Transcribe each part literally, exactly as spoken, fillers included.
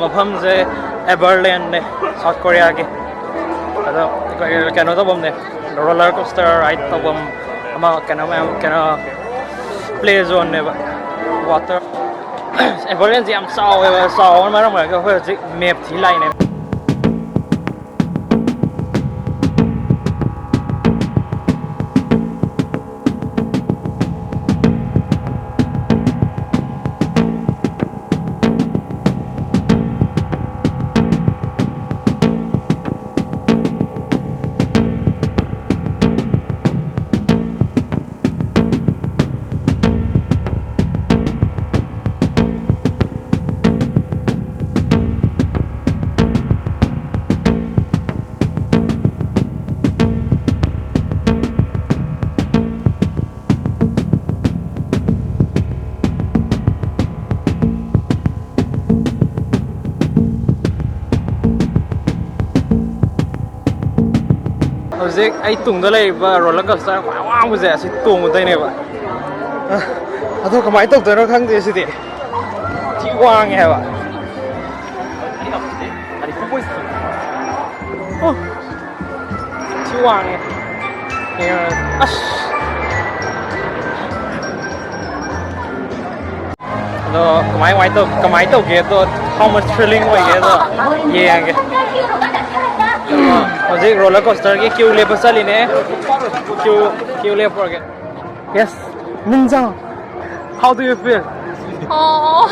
ꯃꯐꯝꯁꯦ ꯑꯦꯚꯔꯂꯦꯟꯅꯦ, ꯁꯥꯎꯠ ꯀꯣꯔꯤꯌꯥꯒꯤ꯫ ꯑꯗꯣ ꯑꯩꯈꯣꯏ ꯀꯩꯅꯣ ꯇꯧꯐꯝꯅꯦ, ꯔꯣꯂꯔ ꯀꯣꯁꯇꯔ ꯔꯥꯏꯗ ꯇꯧꯐꯝ ꯑꯃ, ꯀꯩꯅꯣ ꯃꯌꯥꯝ, ꯀꯩꯅꯣ ꯄ꯭ꯂꯦ ꯖꯣꯟꯅꯦꯕ꯫ ꯋꯥꯇꯔ ꯑꯦꯚꯔꯂꯦꯟꯁꯦ ꯌꯥꯝ ꯆꯥꯎꯋꯦꯕ꯫ ꯆꯥꯎꯕꯅ ꯃꯔꯝ ꯑꯣꯏꯔꯒ ꯑꯩꯈꯣꯏ ꯍꯧꯖꯤꯛ ꯃꯦꯞ ꯊꯤ ꯂꯥꯛꯏꯅꯦ꯫ ꯍꯧꯖꯤꯛ ꯑꯩ ꯇꯨꯡꯗ ꯂꯩꯔꯤꯕ ꯔꯣꯂꯔ ꯀꯣꯁꯇꯔ ꯈ꯭ꯋꯥꯏ ꯑꯋꯥꯡꯕꯁꯦ ꯑꯁꯤ ꯇꯣꯡꯉꯨꯗꯣꯏꯅꯦꯕ꯫ ꯑꯗꯣ ꯀꯃꯥꯏꯅ ꯇꯧꯗꯣꯏꯅꯣ ꯈꯪꯗꯦ ꯁꯤꯗꯤ꯫ ꯊꯤ ꯋꯥꯡꯉꯦ ꯍꯥꯏꯕ꯫ ꯑꯣ, ꯊꯤ ꯋꯥꯡꯉꯦ꯫ ꯌꯦꯡꯉꯣ꯫ ꯑꯁ꯫ ꯑꯗꯣ ꯀꯃꯥꯏ, ꯀꯃꯥꯏ ꯇꯧ-, ꯀꯃꯥꯏ ꯇꯧꯒꯦ ꯑꯗꯣ, how much thrilling ꯑꯣꯏꯒꯦ ꯑꯗꯣ ꯌꯦꯡꯉꯒꯦ꯫ ꯍꯧꯖꯤꯛ ꯔꯣꯂꯔ ꯀꯣꯁꯇꯔꯒꯤ ꯀ꯭ꯌꯨ ꯂꯦꯞꯄ ꯆꯠꯂꯤꯅꯦ꯫ ꯀ꯭ꯌꯨ, ꯀ꯭ꯌꯨ ꯂꯦꯞꯄꯨꯔꯒꯦ꯫ Yes, Minjang, how do you feel? ꯑꯣ꯫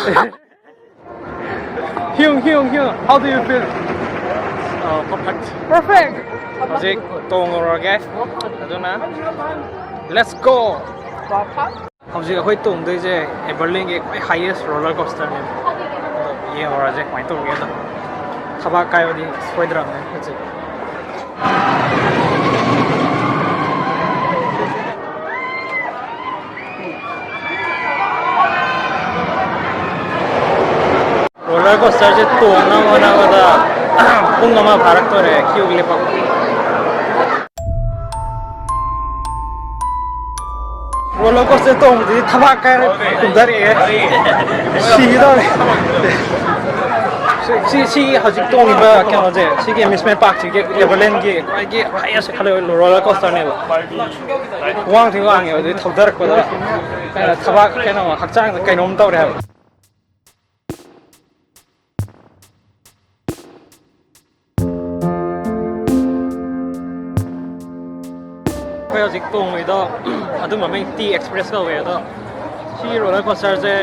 ꯍ꯭ꯌꯨꯡ, ꯍ꯭ꯌꯨꯡ, ꯍ꯭ꯌꯨꯡ, how do you feel? ꯑ, perfect꯫ Perfect꯫ ꯍꯧꯖꯤꯛ ꯇꯣꯡꯉꯨꯔꯒꯦ꯫ ꯑꯗꯨꯅ, let's go꯫ ꯍꯧꯖꯤꯛ ꯑꯩꯈꯣꯏ ꯇꯣꯡꯗꯣꯏꯁꯦ ꯑꯦꯚꯔꯂꯦꯟꯒꯤ ꯈ꯭ꯋꯥꯏ highest roller coasterꯅꯦꯕ꯫ ꯑꯗꯣ ꯌꯦꯡꯉꯨꯔꯁꯦ ꯀꯃꯥꯏꯅ ꯇꯧꯒꯦꯗꯣ꯫ ꯊꯕꯥꯛ ꯀꯥꯏꯕꯗꯤ ꯁꯣꯏꯗ꯭ꯔꯕꯅꯦ ꯍꯧꯖꯤꯛ꯫ ꯔꯣꯂꯔ ꯀꯣꯁꯇꯔꯁꯦ ꯇꯣꯡꯅꯕ ꯍꯣꯠꯅꯕꯗ ꯄꯨꯡ ꯑꯃ ꯐꯥꯔꯛꯇꯣꯔꯦ ꯀ꯭ꯌꯨ ꯂꯦꯞꯄ꯫ ꯔꯣꯂꯔ ꯀꯣꯁꯇꯔ ꯇꯣꯡꯕꯗꯨꯗꯤ ꯊꯕꯥꯛ ꯀꯥꯏꯔ ꯀꯨꯝꯊꯔꯛꯑꯦ꯫ ꯁꯤꯒꯦ ꯇꯧꯔꯦ꯫ ꯁꯤ, ꯁꯤ, ꯁꯤꯒꯤ ꯍꯧꯖꯤꯛ ꯇꯣꯡꯉꯤꯕ ꯀꯩꯅꯣꯁꯦ, ꯁꯤꯒꯤ ꯑꯦꯃ꯭ꯌꯨꯁꯃꯦꯟ ꯄꯥꯔꯛꯁꯤꯒꯤ ꯑꯦꯚꯔꯂꯦꯟꯒꯤ ꯈ꯭ꯋꯥꯏꯒꯤ ꯍꯥꯏꯌꯦꯁ ꯈꯜꯂꯦ ꯔꯣꯂꯔ ꯀꯣꯁꯇꯔꯅꯦꯕ꯫ ꯋꯥꯡꯗꯤ ꯋꯥꯡꯉꯦ, ꯑꯗꯨꯗꯩ ꯊꯧꯗꯔꯛꯄꯗ ꯊꯕꯥꯛ ꯀꯩꯅꯣ ꯍꯛꯆꯥꯡꯗ ꯀꯩꯅꯣꯝ ꯇꯧꯔꯦ ꯍꯥꯏꯕ꯫ ꯑꯩꯈꯣꯏ ꯍꯧꯖꯤꯛ ꯇꯣꯡꯉꯤꯗꯣ ꯑꯗꯨ ꯃꯃꯤꯡ ꯇꯤ ꯑꯦꯛꯁꯄ꯭ꯔꯦꯁ ꯀꯧꯋꯦ꯫ ꯑꯗꯣ ꯁꯤ ꯔꯣꯂꯔ ꯀꯣꯁꯇꯔꯁꯦ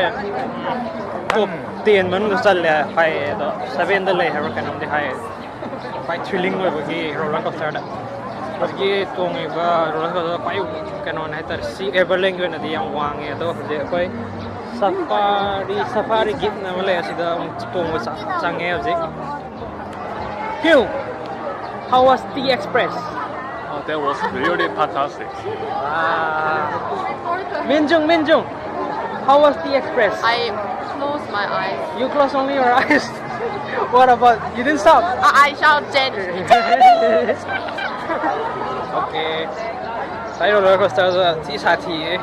ꯇꯣꯞ ꯇꯦꯟ ꯃꯅꯨꯡꯗ ꯆꯜꯂꯦ ꯍꯥꯏꯌꯦ, ꯑꯗꯣ ꯁꯕꯦꯟꯗ ꯂꯩ ꯍꯥꯏꯕ꯭ꯔꯥ ꯀꯩꯅꯣꯝꯗꯤ ꯍꯥꯏꯌꯦ꯫ ꯈ꯭ꯋꯥꯏ ꯊ꯭ꯔꯤꯂꯤꯡ ꯑꯣꯏꯕꯒꯤ ꯔꯣꯂꯔ ꯀꯣꯁꯇꯔꯗ ꯍꯧꯖꯤꯛꯀꯤ ꯇꯣꯡꯉꯤꯕ ꯔꯣꯂꯔ ꯀꯣꯁꯇꯔ ꯈ꯭ꯋꯥꯏ ꯀꯩꯅꯣꯅꯦ ꯍꯥꯏꯇꯥꯔꯦ꯫ ꯁꯤ ꯑꯦꯚꯔꯂꯦꯟꯒꯤ ꯑꯣꯏꯅꯗꯤ ꯌꯥꯝ ꯋꯥꯡꯉꯦ꯫ ꯑꯗꯣ ꯍꯧꯖꯤꯛ ꯑꯩꯈꯣꯏ ꯁꯐꯥꯔꯤ, ꯁꯐꯥꯔꯤ ꯒꯤꯠꯅ ꯑꯃ ꯂꯩ, ꯑꯁꯤꯗ ꯑꯃꯨꯛ ꯇꯣꯡꯕ ꯆꯪ-, ꯆꯪꯉꯦ ꯍꯧꯖꯤꯛ꯫ Hugh, how was the express? Oh, that was really fantastic. Ah. Minjung, Minjung, how was the express? I closed my eyes. You close only your eyes. What about you didn't stop? I, I shout Jen. Okay. ꯉꯁꯥꯏ roller ꯀꯣꯁꯇꯔꯗꯣ ꯊꯤ ꯁꯥꯊꯤꯌꯦ꯫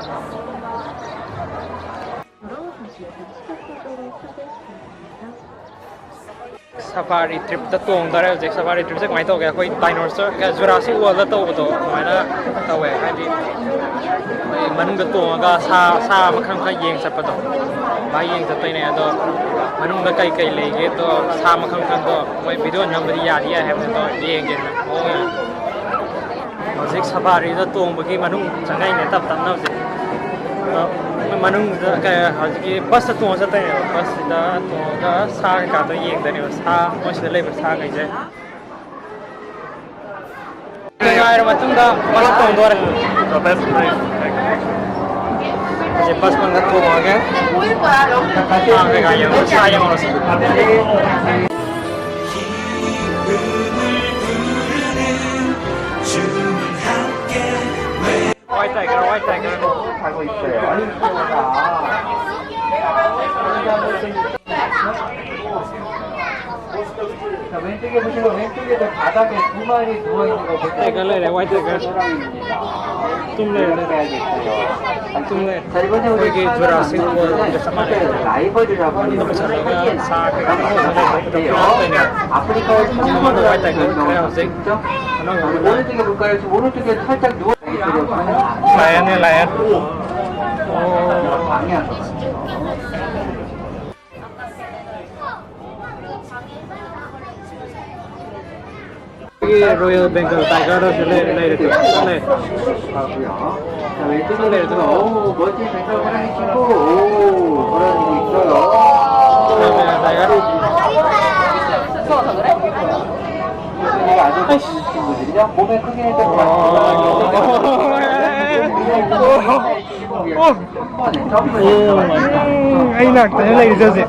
Safari ꯇ꯭ꯔꯤꯞꯇ ꯇꯣꯡꯗꯣꯔꯦ ꯍꯧꯖꯤꯛ꯫ Safari ꯇ꯭ꯔꯤꯞꯁꯦ ꯀꯃꯥꯏꯅ ꯇꯧꯒꯦ? ꯑꯩꯈꯣꯏ dinosaur, Jurassic world ꯇꯧꯕꯗꯣ ꯑꯗꯨꯃꯥꯏꯅ ꯇꯧꯋꯦ꯫ ꯍꯥꯏꯗꯤ ꯑꯩꯈꯣꯏ ꯃꯅꯨꯡꯗ ꯇꯣꯡꯉꯒ ꯁꯥ, ꯁꯥ ꯃꯈꯜ ꯃꯈꯜ ꯌꯦꯡ ꯆꯠꯄꯗꯣ, ꯑꯗꯨꯃꯥꯏꯅ ꯌꯦꯡ ꯆꯠꯇꯣꯏꯅꯦ꯫ ꯑꯗꯣ ꯃꯅꯨꯡꯗ ꯀꯩ ꯀꯩ ꯂꯩꯒꯦꯗꯣ, ꯁꯥ ꯃꯈꯜ ꯃꯈꯜꯗꯣ ꯃꯣꯏ ꯚꯤꯗꯤꯑꯣ ꯅꯝꯕꯗꯤ ꯌꯥꯗꯤ ꯌꯥꯏ ꯍꯥꯏꯕꯅꯦ, ꯑꯗꯣ ꯌꯦꯡꯒꯦꯅ ꯃꯑꯣꯡ ꯌꯦꯡꯉꯦ꯫ ꯍꯧꯖꯤꯛ ꯁꯐꯥꯔꯤꯗ ꯇꯣꯡꯕꯒꯤ ꯃꯅꯨꯡ ꯆꯪꯉꯛꯏꯅꯦ ꯇꯞ ꯇꯞꯅ ꯍꯧꯖꯤꯛ꯫ ꯑꯗꯣ ꯃꯣꯏ ꯃꯅꯨꯡꯗ ꯀꯩ, ꯍꯧꯖꯤꯛꯀꯤ ꯕꯁꯇ ꯇꯣꯡꯉ ꯆꯠꯇꯣꯏꯅꯦꯕ꯫ ꯕꯁꯁꯤꯗ ꯇꯣꯡꯉꯒ ꯁꯥ ꯀꯩꯀꯥꯗꯣ ꯌꯦꯡꯗꯣꯏꯅꯦꯕ, ꯁꯥ, ꯃꯣꯏ ꯁꯤꯗ ꯂꯩꯕ ꯁꯥꯈꯩꯁꯦ꯫ ꯉꯥꯏꯔ ꯃꯇꯨꯡꯗ ꯕꯁ ꯇꯣꯡꯗꯣꯔꯦ꯫ The best place. ꯍꯧꯖꯤꯛ ꯕꯁ ꯃꯅꯨꯡꯗ ꯇꯣꯡꯉꯒꯦ꯫ ꯁꯥ ꯀꯩꯀꯥ ꯌꯦꯡꯉꯨꯔꯁꯤ, ꯁꯥ ꯌꯦꯡꯉꯨꯔꯁꯤ꯫ White Tiger, White Tiger. 자, 왼쪽에 보시면 왼쪽에도 바닥에 두 마리 누워있는 거 보세요. Tiger 래, White Tiger. ꯇꯨꯝ ꯂꯩꯔꯦ꯫ ꯇꯨꯝ ꯂꯩꯔꯦ꯫ ꯑꯩꯈꯣꯏꯒꯤ Jurassic World ꯒ ꯆꯞ ꯃꯥꯟꯅꯩ꯫ ꯃꯅꯨꯡꯗ ꯄꯨꯁꯜꯂꯒ ꯁꯥ ꯀꯩꯀꯥ ꯂꯣꯏꯅ ꯂꯧꯊꯣꯛꯄꯤꯔꯛꯇꯣꯏꯅꯦ꯫ ꯑꯗꯨꯒ ꯃꯣꯏ ꯇꯥꯏꯒꯔ ꯈꯔ ꯍꯧꯖꯤꯛ ꯑꯅꯧꯕ ꯑꯃ ꯂꯥꯛꯑꯦ꯫ Lion ꯅꯦ, lion꯫ ꯑꯣ꯫ ꯑꯩꯈꯣꯏꯒꯤ Royal Bengal Tiger ꯗꯣ ꯁꯤ ꯂꯩꯔꯦ, ꯂꯩꯔꯦ, ꯇꯨ, ꯆꯠꯂꯦ꯫ ꯆꯠꯂꯦ, ꯇꯨ꯫ Royal Bengal Tiger꯫ ꯑꯩꯁ꯫ ꯑꯣ꯫ ꯑꯣ꯫ ꯎꯝ, ꯑꯩ ꯅꯥꯛꯇꯅꯦ ꯂꯩꯔꯤꯁꯦ ꯍꯧꯖꯤꯛ꯫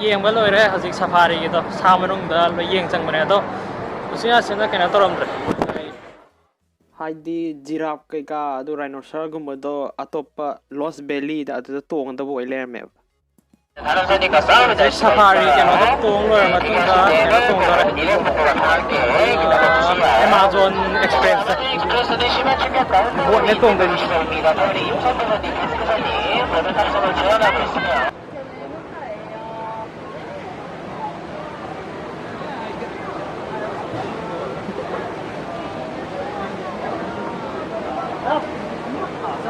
ꯌꯦꯡꯕ ꯂꯣꯏꯔꯦ꯫ ꯍꯧꯖꯤꯛ ꯁꯐꯥꯔꯤꯒꯤꯗꯣ ꯁꯥ ꯃꯅꯨꯡꯗ ꯂꯣꯏ ꯌꯦꯡ ꯆꯪꯕꯅꯦ, ꯑꯗꯣ ꯎꯆꯤꯟ ꯅꯥꯆꯤꯟꯅ ꯀꯩꯅꯣ ꯇꯧꯔꯝꯗ꯭ꯔꯦ꯫ ꯍꯥꯏꯗꯤ ꯖꯤꯔꯥꯞ ꯀꯩꯀꯥ ꯑꯗꯨ ꯔꯥꯏꯅꯣꯁꯔꯒꯨꯝꯕꯗꯣ ꯑꯇꯣꯞꯄ ꯂꯣꯁ ꯚꯦꯂꯤꯗ ꯑꯗꯨꯗ ꯇꯣꯡꯒꯗꯕ ꯑꯣꯏ ꯂꯩꯔꯝꯃꯦꯕ꯫ ꯍꯧꯖꯤꯛ ꯁꯐꯥꯔꯤ ꯀꯩꯅꯣꯗ ꯇꯣꯡ ꯂꯣꯏꯔ ꯃꯇꯨꯡꯗ ꯀꯩꯅꯣ ꯇꯣꯡꯗꯣꯔꯦ꯫ ꯑꯥ, ꯑꯦꯃꯥꯖꯣꯟ ꯑꯦꯛꯁꯄ꯭ꯔꯦꯁꯇ꯫ ꯕꯣꯠꯅꯦ ꯇꯣꯡꯗꯣꯏꯅꯤ꯫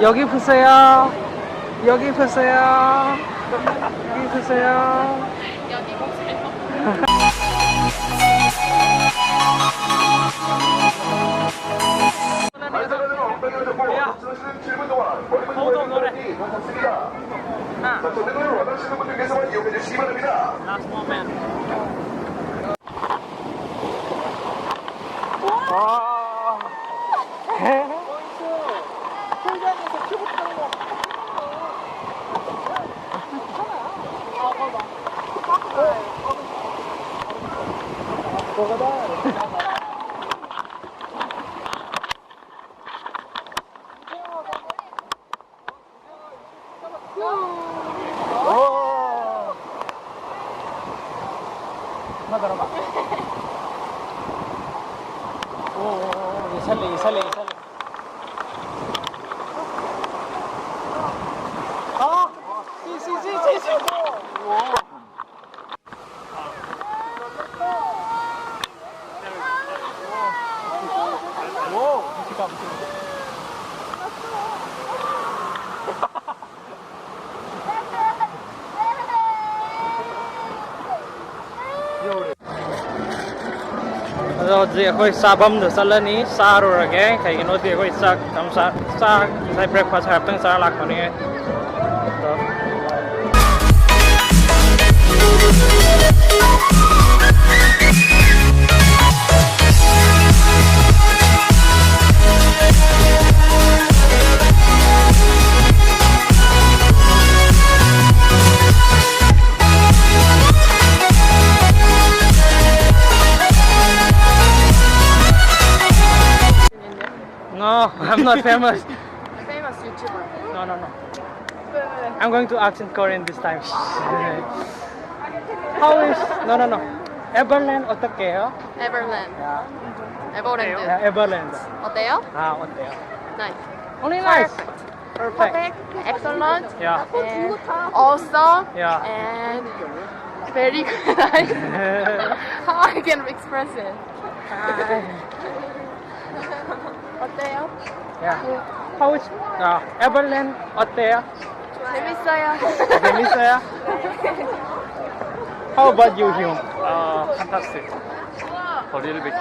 여기 보세요. 여기 보세요. 여기 보세요. Last moment. ꯑꯗꯣ ꯍꯧꯖꯤꯛ ꯑꯩꯈꯣꯏ ꯆꯥꯐꯝꯗ ꯆꯠꯂꯅꯤ, ꯆꯥꯔꯨꯔꯒꯦ꯫ ꯀꯩꯒꯤꯅꯣꯗꯤ ꯑꯩꯈꯣꯏ ꯆꯥꯛ ꯌꯥꯝ ꯆꯥ-, ꯆꯥꯛ ꯉꯁꯥꯏ breakfast ꯍꯥꯏꯐꯦꯠꯇꯪ ꯆꯥꯔ ꯂꯥꯛꯄꯅꯦ꯫ ꯑꯗꯣ No, I'm not famous. Famous YouTuber. No, no, no. I'm going to ask in Korean this time. How is, no, no, no. Everland 어떻게 해요? 에버랜드. 야, 에버랜드. 야, Everland. 어때요? 아, 어때요? Nice. Only nice. Perfect. Perfect. Excellent. Yeah. And awesome. Yeah. And very good. How I can express it. 어때요? Yeah. How is, 아, Everland 어때요? 재밌어요. 재밌어요? How about you, Hyun? Uh, fantastic. A little bit.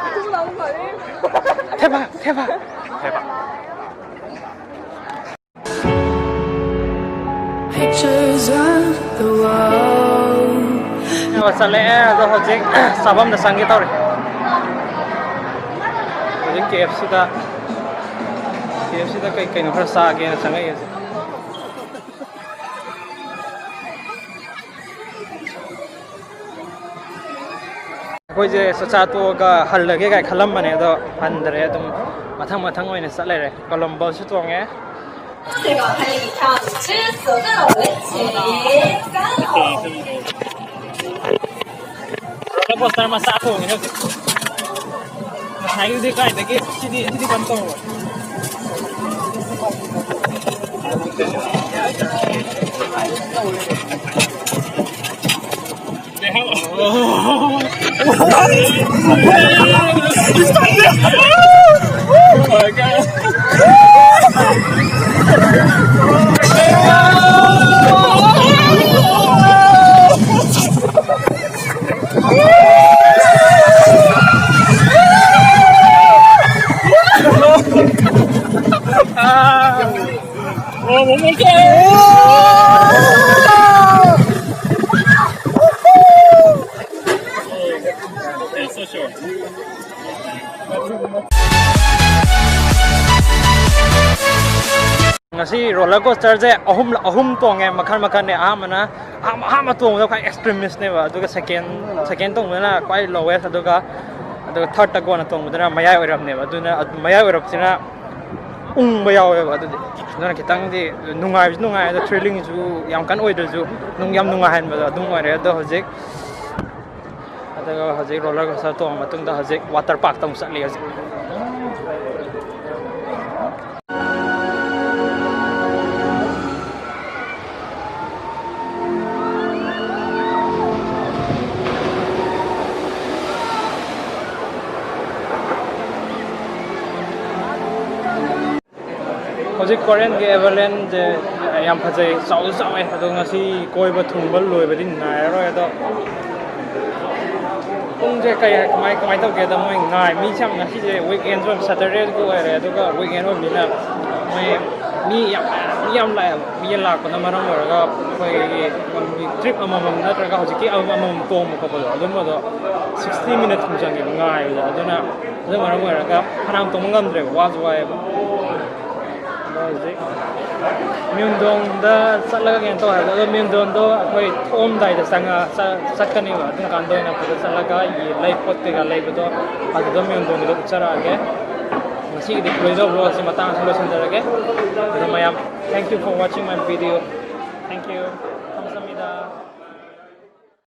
대박, 대박. 대박. Pictures on the wall. ꯆꯠꯂꯛꯑꯦ꯫ ꯑꯗꯣ ꯍꯧꯖꯤꯛ ꯆꯥꯐꯝꯗ ꯆꯪꯒꯦ ꯇꯧꯔꯤ꯫ ꯍꯧꯖꯤꯛ KFCꯗ, KFCꯗ ꯀꯩ ꯀꯩꯅꯣ ꯈꯔ ꯆꯥꯒꯦꯅ ꯆꯪꯉꯛꯏꯁꯦ꯫ ꯑꯩꯈꯣꯏꯁꯦ ꯆꯥꯛꯆꯥ ꯇꯣꯛꯑꯒ ꯍꯜꯂꯒꯦ ꯀꯥꯏ ꯈꯜꯂꯝꯕꯅꯦ, ꯑꯗꯣ ꯍꯟꯗ꯭ꯔꯦ꯫ ꯑꯗꯨꯝ ꯃꯊꯪ ꯃꯊꯪ ꯑꯣꯏꯅ ꯆꯠ ꯂꯩꯔꯦ꯫ ꯀꯣꯂꯝꯕꯁꯁꯨ ꯇꯣꯡꯉꯦ꯫ Roller coaster ꯃꯆꯥ ꯇꯣꯡꯉꯦ ꯍꯧꯖꯤꯛ꯫ ꯉꯁꯥꯏꯒꯤꯗꯨꯗꯤ ꯀꯥꯏꯗꯒꯤ? ꯁꯤꯗꯤ, ꯁꯤꯗꯤ ꯀꯩꯅꯣ ꯇꯧꯔꯣ꯫ ꯉꯁꯤ roller coasterꯁꯦ ꯑꯍꯨꯝ, ꯑꯍꯨꯝ ꯇꯣꯡꯉꯦ, ꯃꯈꯜ ꯃꯈꯜꯅꯦ꯫ ꯑꯍꯥꯟꯕꯅ, ꯑꯍꯥꯟꯕ, ꯑꯍꯥꯟꯕ ꯇꯣꯡꯕꯗ ꯈ꯭ꯋꯥꯏ extremistꯅꯦꯕ, ꯑꯗꯨꯒ second, second ꯇꯣꯡꯕꯗꯅ ꯈ꯭ꯋꯥꯏ lowest, ꯑꯗꯨꯒ, ꯑꯗꯨꯒ thirdꯇ ꯀꯣꯟꯅ ꯇꯣꯡꯕꯗꯨꯅ ꯃꯌꯥꯏ ꯑꯣꯏꯔꯞꯅꯦꯕ꯫ ꯑꯗꯨꯅ ꯑꯗꯨ ꯃꯌꯥꯏ ꯑꯣꯏꯔꯞꯁꯤꯅ ꯎꯪꯕ ꯌꯥꯎꯋꯦꯕ꯫ ꯑꯗꯨꯗꯤ ꯑꯗꯨꯅ ꯈꯤꯇꯪꯗꯤ ꯅꯨꯡꯉꯥꯏꯕꯁꯨ ꯅꯨꯡꯉꯥꯏ, ꯑꯗꯣ ꯊ꯭ꯔꯤꯂꯤꯡꯁꯨ ꯌꯥꯝ ꯀꯟꯅ ꯑꯣꯏꯗ꯭ꯔꯁꯨ ꯅꯨꯡ ꯌꯥꯝ ꯅꯨꯡꯉꯥꯏꯍꯟꯕꯗꯣ ꯑꯗꯨꯝ ꯑꯣꯏꯔꯦ꯫ ꯑꯗꯣ ꯍꯧꯖꯤꯛ ꯑꯗꯨꯒ ꯍꯧꯖꯤꯛ ꯔꯣꯂꯔ ꯀꯣꯁꯇꯔ ꯇꯣꯡꯉ ꯃꯇꯨꯡꯗ ꯍꯧꯖꯤꯛ ꯋꯥꯇꯔ ꯄꯥꯔꯛꯇ ꯑꯃꯨꯛ ꯆꯠꯂꯤ ꯍꯧꯖꯤꯛ꯫ ꯍꯧꯖꯤꯛ ꯀꯣꯔꯤꯌꯟꯒꯤ ꯑꯦꯚꯔꯂꯦꯟꯁꯦ ꯌꯥꯝ ꯐꯖꯩ, ꯆꯥꯎꯁꯨ ꯆꯥꯎꯋꯦ꯫ ꯑꯗꯣ ꯉꯁꯤ ꯀꯣꯏꯕ ꯊꯨꯡꯕ ꯂꯣꯏꯕꯗꯤ ꯅꯥꯏꯔꯔꯣꯏ꯫ ꯑꯗꯣ ꯄꯨꯡꯁꯦ ꯀꯩ ꯀꯃꯥꯏ ꯀꯃꯥꯏꯅ ꯇꯧꯒꯦꯗ, ꯃꯣꯏ ꯉꯥꯏ ꯃꯤꯁꯦ ꯌꯥꯝ, ꯉꯁꯤꯁꯦ ꯋꯤꯛ ꯑꯦꯟꯁꯨ ꯑꯣꯏꯕ, ꯁꯇꯔꯗꯦꯁꯨ ꯑꯣꯏꯔꯦ, ꯑꯗꯨꯒ ꯋꯤꯛ ꯑꯦꯟ ꯑꯣꯏꯕꯅꯤꯅ ꯃꯣꯏ ꯃꯤ ꯌꯥꯝ, ꯃꯤ ꯌꯥꯝ ꯂꯥꯛꯑꯦꯕ꯫ ꯃꯤ ꯂꯥꯛꯄꯅ ꯃꯔꯝ ꯑꯣꯏꯔꯒ ꯑꯩꯈꯣꯏꯒꯤ ꯇ꯭ꯔꯤꯞ ꯑꯃꯃꯝ ꯅꯠꯇ꯭ꯔꯒ ꯍꯧꯖꯤꯛꯀꯤ ꯑꯃꯃꯝ ꯇꯣꯡꯕ ꯈꯣꯠꯄꯗꯣ, ꯑꯗꯨꯝꯕꯗꯣ ꯁꯤꯛꯁꯇꯤ ꯃꯤꯅꯠꯁꯃꯨꯛ ꯆꯪꯉꯦꯕ ꯉꯥꯏꯕꯗ꯫ ꯑꯗꯨꯅ, ꯑꯗꯨꯅ ꯃꯔꯝ ꯑꯣꯏꯔꯒ ꯐꯅꯌꯥꯝ ꯇꯣꯡꯕ ꯉꯝꯗ꯭ꯔꯦꯕ, ꯋꯥꯁꯨ ꯋꯥꯏꯑꯦꯕ꯫ ꯑꯗꯣ ꯍꯧꯖꯤꯛ ꯃ꯭ꯌꯨꯟꯗꯣꯡꯗ ꯆꯠꯂꯒ ꯀꯩꯅꯣ ꯇꯧ ꯍꯥꯏꯕꯗꯣ, ꯑꯗꯣ ꯃ꯭ꯌꯨꯟꯗꯣꯡꯗꯣ ꯑꯩꯈꯣꯏ ꯊꯣꯛꯑꯝꯗꯥꯏꯗ ꯆꯪꯉ-, ꯆ-, ꯆꯠꯀꯅꯦꯕ꯫ ꯑꯗꯨꯝ ꯀꯥꯟꯗ ꯑꯣꯏꯅ ꯐꯖ ꯆꯠꯂꯒ ꯌꯦ-, ꯂꯩ ꯄꯣꯠ ꯀꯩꯀꯥ ꯂꯩꯕꯗꯣ ꯑꯗꯨꯗ ꯃ꯭ꯌꯨꯟꯗꯣꯡꯒꯤꯗꯣ ꯎꯠꯆꯔꯛꯑꯒꯦ꯫ ꯉꯁꯤꯒꯤꯗꯤ ꯀꯨꯂꯣꯏꯗꯧ ꯕ꯭ꯂꯣꯒꯁꯤ ꯃꯇꯥꯡ ꯑꯁꯤꯗ ꯂꯣꯏꯁꯤꯟꯖꯔꯒꯦ꯫ ꯑꯗꯣ ꯃꯌꯥꯝ, thank you for watching my video. Thank you. ꯊꯝꯖꯃꯤꯗ꯫